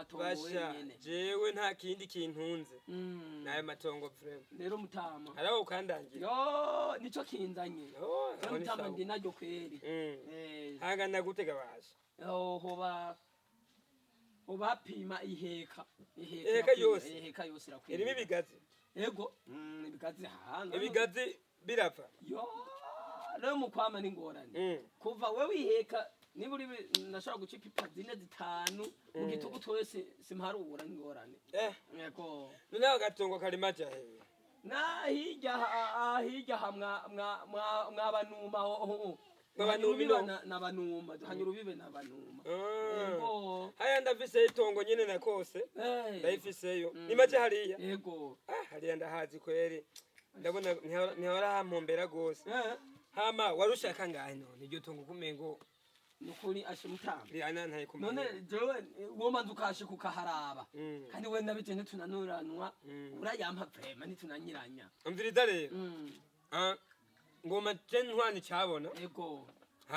amatongo Basha, wenyene. jewe nta kindi kintunze, nayo matongo vraiment. Rero mutama, haraho ukandangira. Yo, nico kinzanye. Oh, Rero aho ni mutama, sawa. Ndi naryo kweri. Hangana gute gabasha? Oh, hoba hapima iheka, iheka. Iheka irakwiye, yose? Iheka yose irakwiye. Irimo ibigazi? Ego, ibigazi hanga. Ibigazi birapfa? Yo, rero mu kwama n'ingorane. Kuva wewe iheka niba uri nashobora guca ipipa zine, zitanu mu gitugu twese, simharura ingorane. Yego. Noneho agatongo kari maja hehe? Na hirya hirya ha mwa mwa mwa mwabanuma ho. Mwabanuma ino? Nabanuma hanyura ubibe nabanuma. Ah. Yego. Haya, ndafiseyo itongo nyene nakose. Ndayifiseyo, ni maje hariya. Yego. Ah, hariya ndahazi kweri, ndabona ntihora hampombera gose. Hama warushaka ngahe none iryo tongo kumengo? Nukuri ashimutama. Riranantaye kumenya. None jewe womanza ukashika ukaharaba. Kandi we nabije ntitunanuranwa. Urayampa vraiment, ntitunanyiranya. Umviriza rero. Ah, ngoma je ntwani cabona. Yego.